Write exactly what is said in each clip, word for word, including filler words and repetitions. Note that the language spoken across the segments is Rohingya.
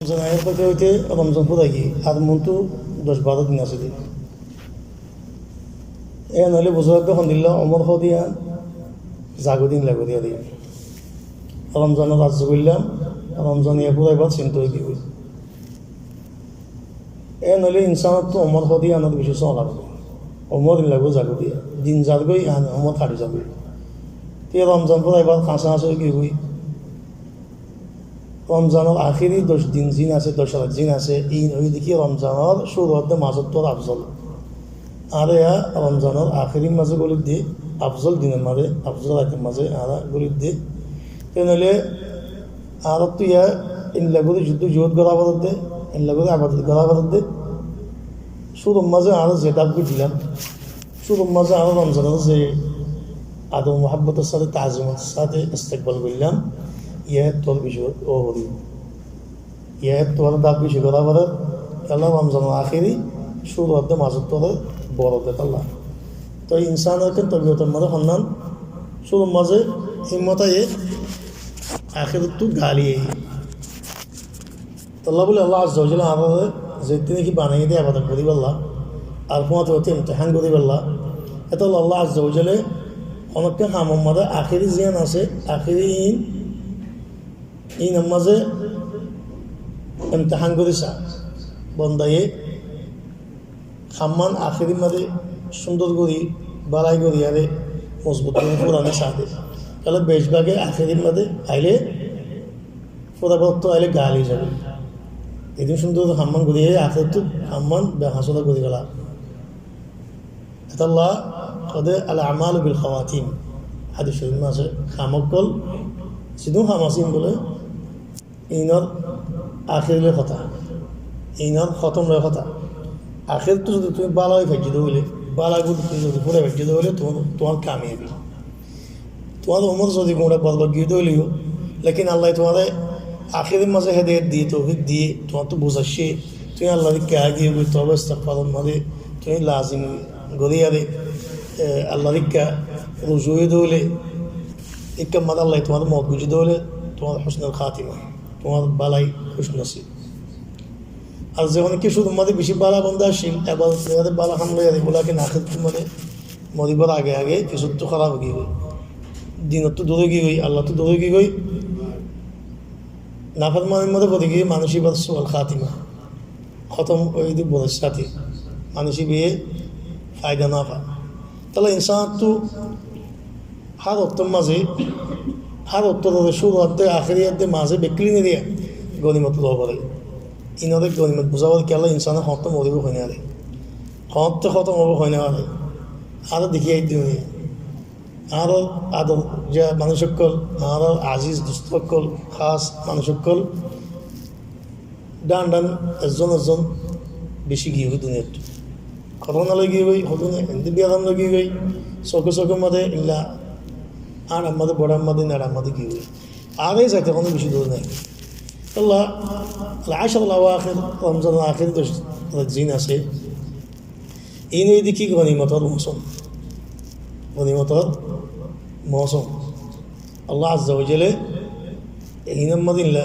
Romzan aiyér hoité hoité Romzan fúrai giyé, ar muúntu doc baró din asé dé. Eén óile buzá zaibóu hondilla Omor hoó dé yián zagói din lagói diyé dé. Romzanor arzu goillám, Romzan yián fúraibar sinta ói giyói. Eén óile insánottu Omor hoó dé yiánor bicí sóo lagói. Omor in lagói zagói diyé. Din zargói, yián Omor haçi zargói. Te Romzan fúraibar hañsé hañsé ói giyói. Romzanor ahéri doc din zin asé, doc rait zin asé, iín óilde ki Romzanor cúru adde mazottu ar afzol. Añára yá Romzanor ahérir mazé gólir dé, afzol dinor mazé, afzol raitor mazé añára gólir dé. Te noóile añárattú yá endilla gorí juddú juhud gorá foredde, endilla gorí ebadot gorá foredde. Cúrur mazé añára ze dháp goijjílam, cúrur mazé añára Romzanor ze ador muhábbotor sáte, taazimor sáte istekbal goillám, yá ettór bicí óo foribó. Yá ettór dháp bicí gorá forer, kiyólla Romzanor ahéri cúru adde mazottu ar boro dé tolla. Toi insánor ekkán tobiyotor mazé honnán, cúrur mazé himmot aiyé, ahérottú gali aiyé. Tolla bóli Allah Azza wa Jalla añáráre zeéttu niki banaiyé dé ebadot goríbolla, ar fúañti fúañti imtihán goríbolla. Etolla Allah Azza wa Jalla honó ekkán hamor mazé ahéri ziyán asé, ahéri iín, iínor mazé imtihán gorí saá. Bondaye hammán ahérir mazé cúndor gorí, bálai gorí, aré mozbut gorí fúrana saá dé. Kiyólla bec báge ahérir mazé ailé fúraibar ottú ailé gali ói zagói. Edin cúndor hammán gorí, ahérottú hammán behañsóla gorí féla. Etolla hoó dé al-a'malu bil khawatim. Hádis córif mazé asé, ham ókkol, zedún ham asé ín bóle, iínor ahér loi hotá, iínor hótom loi hotá. Ahérottú zodi tuñí bála ói faijjó dé óile, bála gorí tuñí zodi fúrai faijjó dé óile, tuáñr, tuáñr kamiyabi. Tuáñr umor zodi guñça borbad giyé dé óileyo, lekin Allaye tuáñre ahérir mazé hedayot diyé, toufik diyé, tuáñttú buzaccé, tuñí Allar ikká aigiyói, toba istigfaror mazé tuñí lazim gorí aré, e, Allar ikká ruju óiye dé óile, ikká mazé Allaye tuáñre mout goijjé dé óile, tuáñr husnul khatima, tuáñr bálai, kúcnosib. Ar zehón ki cúrur mazé bicí bála bonda accíl, ebadot loi aré, bála ham loi aré, walakin ahérottú mazé moribár age age kessúttu háraf ói giyói, dinottú dur ói giyói, Allattú dur ói giyói, naformanir mazé fori giyói, manúic íbar su'ul khatima, hótom óiye dé burar sáte, manúic íbaye faida no fa. Tolla insánottú hár ottór mazé, hár ottór cúru adde, ahéri adde, mazé bekkín gonimot loó foré. Iínoré gonimot buzá foré, kiyólla insáne hoñtté moribó hoi no faré, hoñtté hótom óibo hoi no faré. Añára dekí aiyér dé, añárar ador ziyá manúic ókkol, añárar aziz dustó ókkol, hás manúic ókkol, dháan dháan, ezzon ezzon bicí giyói duniyattú. Korona loi giyói, hodún endilla biyaram loi giyói, sóke sóke mazé, illa añçar mazé, boçar mazé, neçar mazé giyói. Ar e zaite honó bicí dure nai. Tolla, al-ashr al-awakhir, Romzanor ahéri doc zin asé. Iín óilde ki gonimotor mousom. Gonimotor mousom. Allah Azza wa Jalla iínor mazé endilla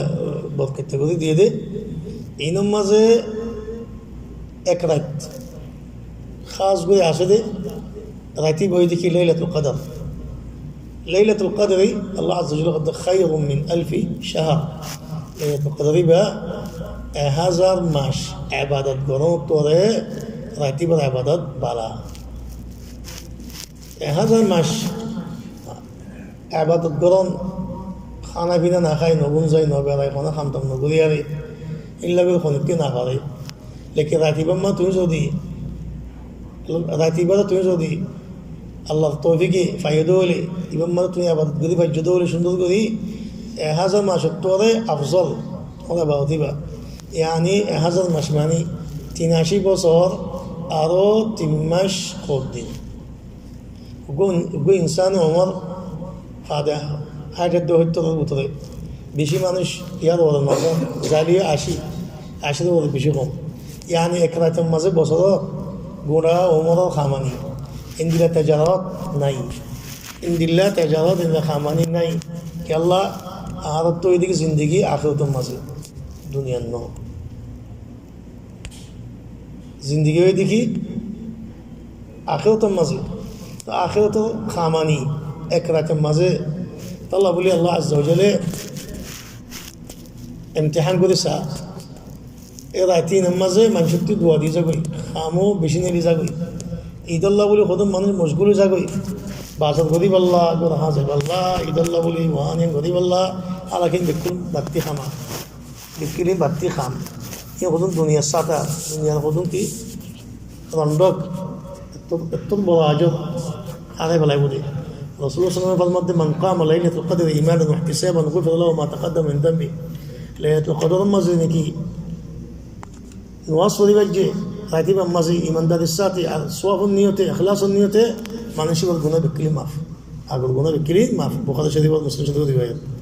borkot gorí diyé dé. Iínor mazé ek rait hás gorí asé dé, rait íba óilde ki Lailatul Qadr. Lailatul Qadr, Allah Azza wa Jalla hoódde, khayrun min alfi shahr. Lailatul Qadr íba ek házar mac ebadot gorónottu aré rait íbar ebadot bála. Ek házar mac ebadot gorón, hána fina no hái, no gúmzai, no berai, honó ham tam no gorí aré, endilla gorí honókiyé no faré. Lekin rait íbar mazé tuñí zodi, rait íbaré tuñí zodi Allar toufike faiyó dé óile, íbar mazé tuñí ebadot gorí faijjó dé óile, cúndor gorí, ek házar macottú aré afzol tuáñr ebadot íba. Yáni ek házar mac mani tin ací bosór aró tin mac hoddin. Uggwá, uggwá insáne umor fade háit edde hóittor bútore. Bicí manúic yar uore no zan, zaile yó ací, acír uore bicí hom. Yáni ek raitor mazé bosóror guñça umoror hamani. Endilla tejarot nái. Endilla tejarot, endilla hamani nái. Kiyólla, añárattú óilde ki zindigi ahérotor mazé. duniyar no. Zindigi óilde ki? Akérator mazé. Tó akérator ham ani ek raitor mazé. Tolla buli Allah Azza wa Jalla imtihan gorí sa. E rait tin or mazé manúic ottú dua di zagói, ham ó beci neli zagói. Idolla buli hodún manúic mocgul ói zagói. Bazar goríballa, gór háñzaiballa, idolla buli waniyan goríballa, ar ekin bekkún batti ham. Bekkún batti ham. Iyan hodún duniyar sáta, duniyar hodún ki rondok, ettór, ettór boro ajor, hárai félaibo de. Rosul sallallahu alaihi wasallam formaiye, "Man qama laylatal qadri imanan wa ihtisaban ghufira lahu ma taqaddama min dhanbi." Laylatul Qadr or mazé niki nomaz foribar ze, raitibár mazé imandarir sáte ar sowabor niyote, ehlasor niyote, manúic ibár guná bekkún maf. Agor guná bekkún maf. Bukhari Shorif ar Muslim Shorif or riwayat.